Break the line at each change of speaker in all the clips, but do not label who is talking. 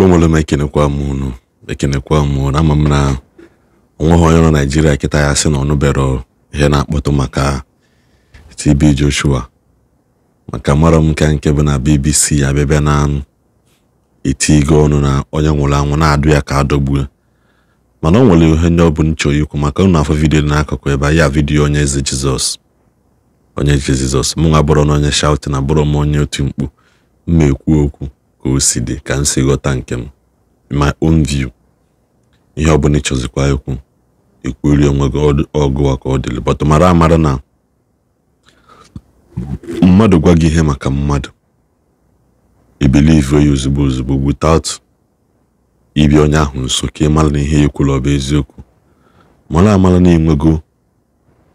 Igbo nwere m ekenekwa m unu, ekenekwa m unu. Ama m na onweghị onye nọ Naijiria kịta ya sị na ọ nụbero ihe na-akpọtụ maka TB Joshua, maka mara m nke bụ na BBC abịabịa na etigo ọnụ na onye nwụrụ anwụ na-adụ ya ka adọgbuo. Mana o nwere ihe ndị ọ bụ nchọ ikwu maka unu afọ vidiyo dị n'akụkụ ebe a, ya vidiyo onye eze Jizọs, onye eze Jizọs. Mụ nwa bụrụ na onye shouting na bụrụ m onye otu mkpu, m ekwu okwu ka o si dị, ka m si ghọta nke m, my own view. Ihe ọ bụla ịchọzikwa ikwu, ekwuri onwe gị ọgụwa ka ọ dịrị. But mara amara na mmadụ gwa gị ihe maka mmadụ, i believe ya ozugbo ozugbo without ibi onye ahụ nso ka ị mara na ihe ekwuru ọ bụ eziokwu. Mara amara na ịnwego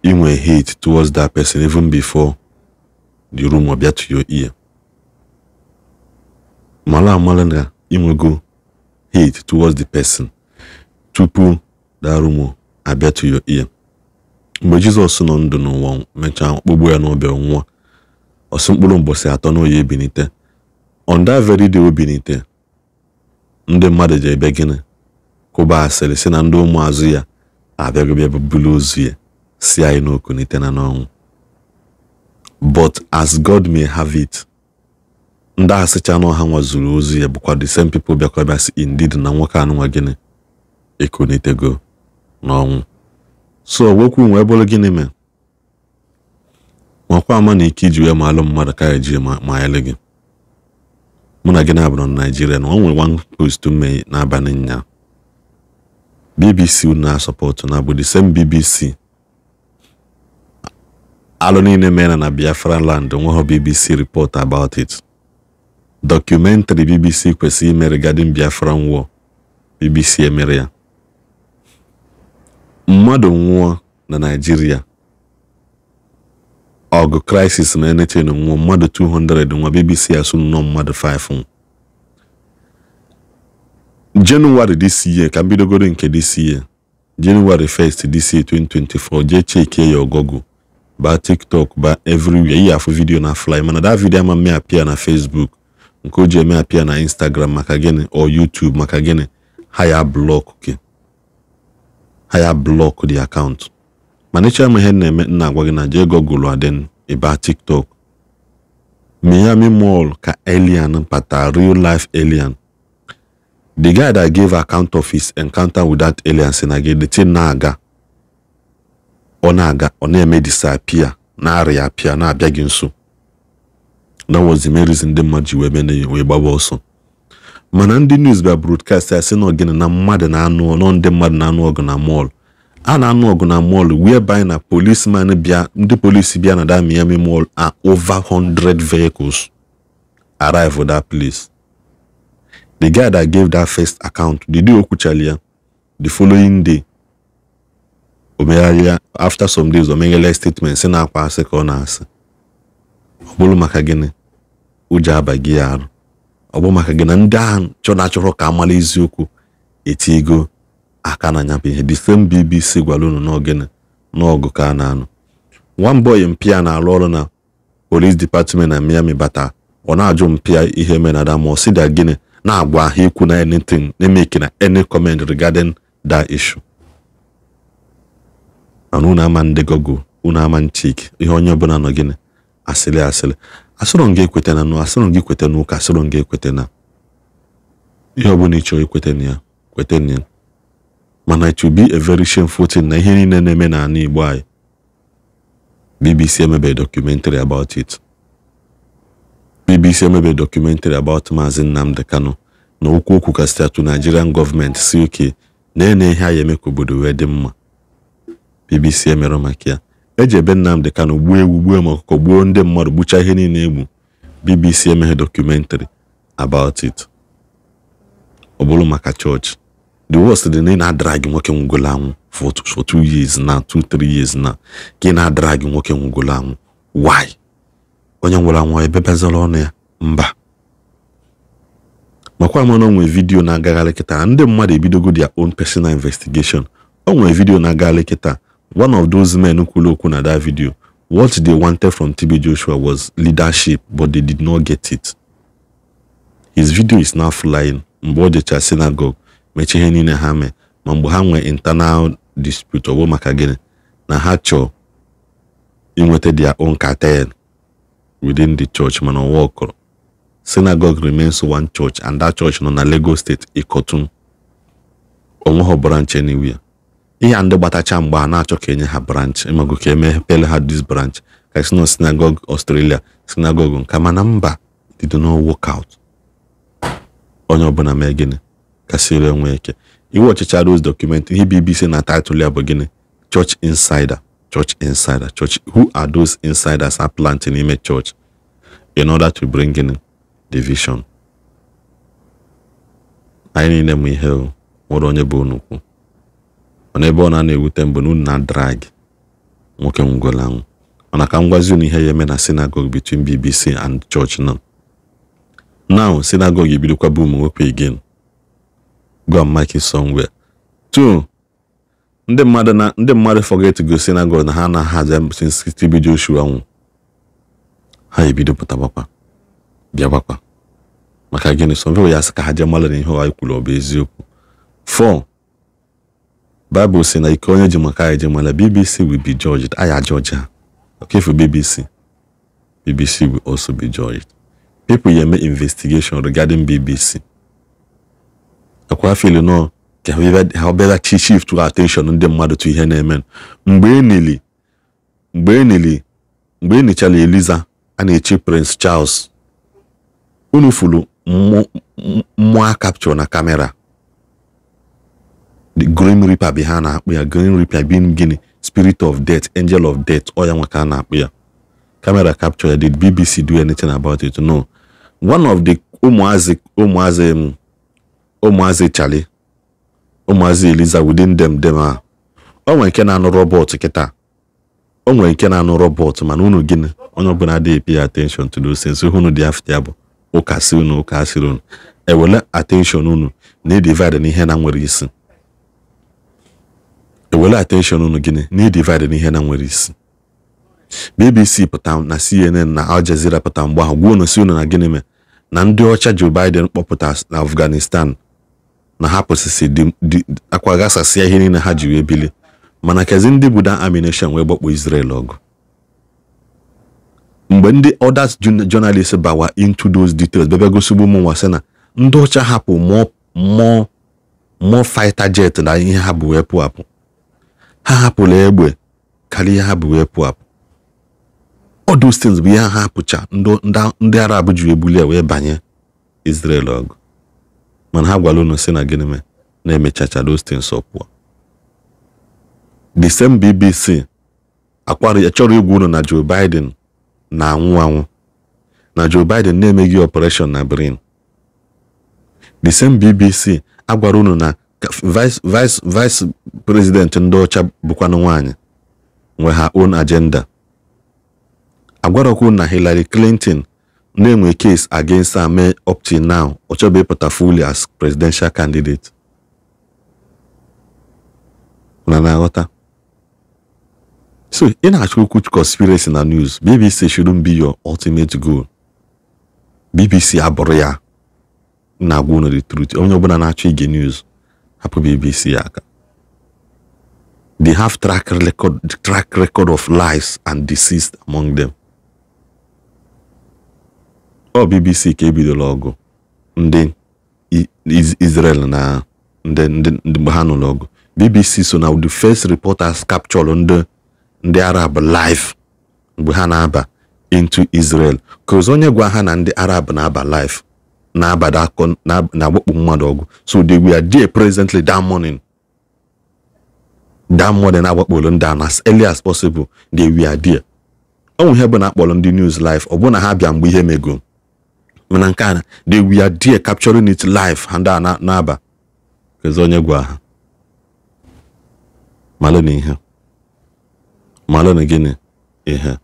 inwe hate towards that person even before the rumor bịa to your ear. Mara amara na inwego hate towards the person tupu that rumor abịa to your ear. Mgbe Jizọs nọ ndụ n'ụwa mechaa kpọgbuo ya n'ọbịa nwụọ, ọsị mkpụrụ mbọsị atọ na oyi ebinite. On that very day o binite, ndị mmadụ ji ebe gịnị kụba asịrị si na ndị ụmụazụ ya abịago bịa bulu ozu ya si anyị n'okunite na n'ọnwụ. But as God may have it, ndị asịcha na ọha nwazuru ozu ya bụkwa the same people bịakwa bịa sị indeed na nwoke anụnwa gịnị ekunitego n'ọnwụ. So wekwu wee bụrụ gịnị mee makwa ama na ike iji wee maalụ mmadụ ka eji ma ele gị. Mụ na gị na-abụrụ na Naijiria na o nwere one post mme n'abalị nya BBC na-asọpọtụ na bụ the same BBC alụ niile mere na Biafra land, onweghị BBC report about it. Documentary BBC kwesịrị ime regarding Biafran war, BBC emere ya. Mmadụ nwụọ na Naijiria, ọgụ crisis na anything nwụọ mmadụ 200 nwa, BBC asụ nnọọ mmadụ 5 nwụ. January this year, ka m bidogoro nke this year, January 1st this year 2024, jee chekie ya Google, ba TikTok, ba everywhere, iyi afụ video na fly. Mana that video ama mme appear na Facebook, nke o ji eme appear na Instagram maka gịnị, or YouTube maka gịnị, ha ya block gị, ha ya block the account. Mana ịchọ ama ihe na-eme, nna agwa gị na jee Google adịn ịba TikTok, Miami Mall ka alien pata, real life alien. The guy that gave account of his encounter with that alien si na gị the thing na-aga, ọ na-aga, ọ na-eme disappear, na-arịa apịa, na-abịa gị nso. That was the main reason ndị mmadụ ji wee mene wee gbaba ọsọ. Mana ndị news bịa broadcast ya sị na gịnị na mmadụ na-anụ nọ, ndị mmadụ na-anụ ọgụ na mall. A na-anụ ọgụ na mall whereby na policeman bịa, ndị polisi bịa na that Miami Mall are over 100 vehicles arrive at that place. The guy that gave that first account, the day okwuchali ya, the following day, omegharịa after some days, omeghele statement sị na akwa asị ka ọ na-asị. Ọ bụrụ maka gịnị ụjọ abaghị ya arụ, ọ bụ maka gị na ndị ahụ chọrọ achọrọ ka amala eziokwu etigo aka na nyapụ ihe. The same BBC gwara unu n'ogene n'ọgụ ka a na-anụ. One boy mpịa na-arụ ọrụ na police department na Miami bata, ọ na-ajụ mpịa ihe mere na dama, ọ sị da gịnị na-agwa ha ikwu na anything, na-emeke na any comment regarding that issue. Mana unu ama ndị Google, unu ama nchik ihe onye ọbụla nọ gịnị asịrị asịrị. Asịrọ m gị ekwete na nụ, asịrọ m gị kwete n'ụka, asịrọ m gị ekwete na ihe ọbụla ị chọrọ ekwete na ya, kwete na ya. Mana it will be a very shameful thing na ihe niile na-eme n'ala Igbo anyị, BBC emebe documentary about it. BBC emebe documentary about Maazị Nnamdi Kanu na okwu okwu kasị atụ Nigerian gọọmenti si oke na-ene ihe anyị eme ka obodo wee dị mma. BBC emere maka ya. Eji ebe Nnamdi Kanu gbuo ewu, gbuo ma ọkụkọ, gbuo ndị mmadụ, gbuchaa ihe niile egbu, BBC emeghe documentary about it. Ọ bụrụ maka chọọchị, the worst dị na ị na-adrag nwoke nwụgolo anwụ for 2 years now, 2-3 years now, ka ị na-adrag nwoke nwụgolo anwụ. Why? Onye nwụrụ anwụ ebebezala ọnụ ya mba. Makwa ama na o nwere vidiyo na-agagharị kịta, ndị mmadụ ebidogo their own personal investigation. O nwere vidiyo na-agagharị kịta, one of those men kwuru okwu na that video, what they wanted from TB Joshua was leadership, but they did not get it. His video is now flying. Mgbe o jecha synagogue mechie ihe niile ha mee, ma mgbe ha nwee internal dispute, ọ bụ maka gịnị? Na ha chọọ inweta their own cartel within the church, mana ọwa ọkọrọ. Synagogue remains one church, and that church nọ na Lagos State, Ikotun. Onweghị branch anywhere. Ihe a ndị gbatacha mgbe a na-achọ ka enye ha branch, ịmago ka emepele ha this branch, ka esi nọ synagogue Australia, synagogue nka, mana mba, it did not work out. Onye ọbụla mee gịnị? Kasịrị onwe ike. Iwe ọchịcha those document, ihe BBC na title ya bụ gịnị? Church Insider, Church Insider, Church. Who are those insiders are planting n'ime church in order to bring in division? Anyị niile mụ ihe o nwere onye bụ nnukwu, mana ebe ọ na-ewute mbụ na unu na drag nwoke nwụgola anwụ. Mana ka m gwazi unu ihe ya eme na synagogue between BBC and church now. Now synagogue ebidokwa boom nwekwa again. Go and mark it somewhere. 2, ndị mmadụ forget to go synagogue na ha na-ahazi since TB Joshua nwụ. Ha ebido pụtabakwa bịabakwa maka gịnị? Some people ya sị ka ha jee mara na ihe anyị kwuru ọ bụ eziokwu. 4, Bible sị na ike onye ji maka anyị ji mara. BBC will be judged. Anyị judge ha. Okay, for BBC, BBC will also be judged. People ya eme investigation regarding BBC. Akwa feel no ka ha bịara chi shift to attention ndị mmadụ to ihe na-eme. Mgbe e nichara Eliza a na-echi Prince Charles, unu fulu mmụọ capture na kamera. The Grim Reaper bụ ha na-akpụ ya. Grim Reaper being gịnị? Spirit of death, angel of death, ọ ya nwa ka a na-akpụ ya. Camera capture. Did BBC do anything about it? No. One of the ụmụazị Charlie, ụmụazị Eliza within them a o nwere nke na-anụ robot kịta. O nwere nke na-anụ robot, mana unu gịnị? Onye ọbụla adịghị pay attention to those things. Unu dị after ya bụ ụka si unu, ụka asịrị unu. Ewele attention unu na divide n'ihe na nwere isi. Ewele attention unu gịnị? Na divide n'ihe na nwere isi. BBC pụta na CNN na Al Jazeera pụta mgbe ahụ gwuo na si unu na gịnị mee na ndị ọcha Joe Biden kpọpụta na Afghanistan na ha pụsịsị akwa gasasịa ihe niile ha ji wee bili. Mana kezi ndị bụ that ammunition wee gbakpọ Israel ọgụ. Mgbe ndị others journalists bawa into those details, bebe gosigbu ụmụ nwa sị na ndị ọcha hapụ more fighter jet na ihe ha bụ wee pụ apụ. Ha hapụrụ egbe karịa ihe ha bụ wee pụ apụ. All those things bụ ihe ha hapụcha ndị Arab ji ebuli wee banye Israel ọgụ. Mana ha gwara unu sị na gịnị mee na-emechacha those things ọ pụọ. The same BBC akwara chọrọ igwu unu na Joe Biden na-anwụ anwụ, na Joe Biden na-emeghị operation na brain. The same BBC agwara unu na vice president ndị ọcha bụkwanụ nwaanyị nwe ha own agenda. Agwarakwu na Hillary Clinton na-enwe case against her mee up till now ọ chọbụ ịpụta fully as presidential candidate. Na na-aghọta? So ị na-achọ okwu conspiracy na news, BBC shouldn't be your ultimate goal. BBC abụrụ ya na-agwa unu the truth. Onye ọbụla na-achọ ige news, hapụ BBC aka. They have track record of lies and deceit among them. Ọ BBC ka ebidoro ọgụ ndị Israel na ndị mgbe ha nụrụ ọgụ. BBC so na the first reporters captured ndị Arab live mgbe ha na-aba into Israel. Cause onye gwa ha na ndị Arab na-aba live na-abada na-agbakpọ mmadụ ọgụ. So they were there presently that morning. That morning agbakpọrọ ndị a as early as possible, they were there. Ọ nwere ihe bụ na akpọrọ ndị news live, ọ bụ na ha bịa mgbe ihe mego. Mana nke a, they were there capturing it live ha ndị a na-aba. Kezi onye gwa ha. Malụ na ihe. Malụ na gịnị ihe.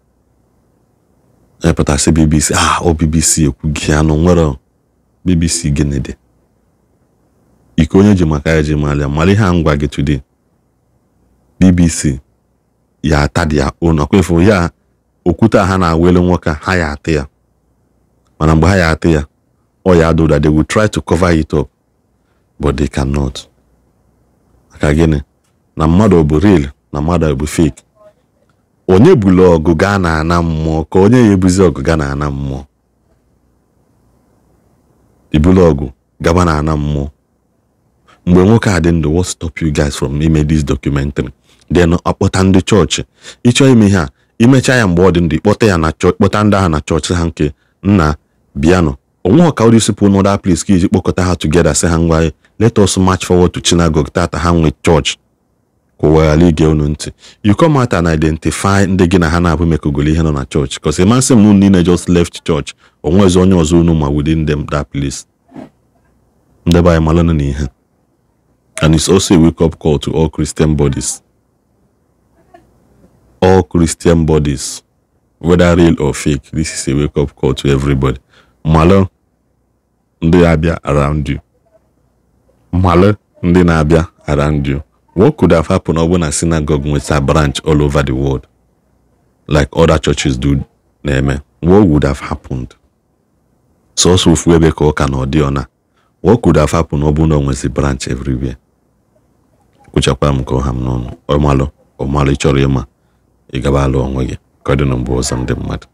Epụtasị BBC, ọ BBC ekwughị anụ nwere BBC gịnị dị. Ike onye ji maka ya ji mara mara ihe a ngwa gị today. BBC ya ata dị ya onu ọkwa ya okwute ha na-awelu nwoke ha ya ata ya. Mana mgbe ha ya ata ya, ọ ya adụda, they will try to cover it up. But they cannot. Maka gịnị? Na mmadụ bụ real, na mmadụ bụ fake. Onye bulu ọgụ gaa na ana mmụọ ka onye ya ebuzi ọgụ gaa na ana mmụọ. Ibulu ọgụ gaba na ana mmụọ. Mgbe nwoke a dị ndụ, what stop you guys from ime this documentary? Then akpọta ndị chọọchị. Ịchọ ime ihe a, imecha ya mgbe ọ dị ndụ, ịkpọta ya na chọọchị, kpọta ndị ahụ na chọọchị ha nke nna bịanụ. Onwe ka ụdị sipụ n'other place ka iji kpọkọta ha together sị ha ngwa, let us march forward to synagogue tata ha nwe chọọchị. Ka ụwa ghara ige unu ntị. You come out and identify ndị gị na ha na-abụ mekogolo ihe nọ na chọọchị. Because ịmasị m na unu niile just left church. Onwezi onye ọzọ unu ma within them that place. Ndị be anyị malụnụ na ihe. And it's also a wake-up call to all Christian bodies. All Christian bodies, whether real or fake, this is a wake-up call to everybody. Malụ ndị na-abịa around you. Malụ ndị na-abịa around you. What could have happened ọ bụ na synagogue nweta branch all over the world, like other churches do na-eme? What would have happened? Sọsọ ofu ebe ka ụka na ọdị ọna. What could have happened ọ bụ na o nwezi branch everywhere? Kwuchakwa m ka ọha m n'ọnụ. Ọmalụ, ọmalụ ị chọrọ ịma, ị gaba alụ onwe gị. Ka ọ dị na mgbe ọzọ ndị mmadụ.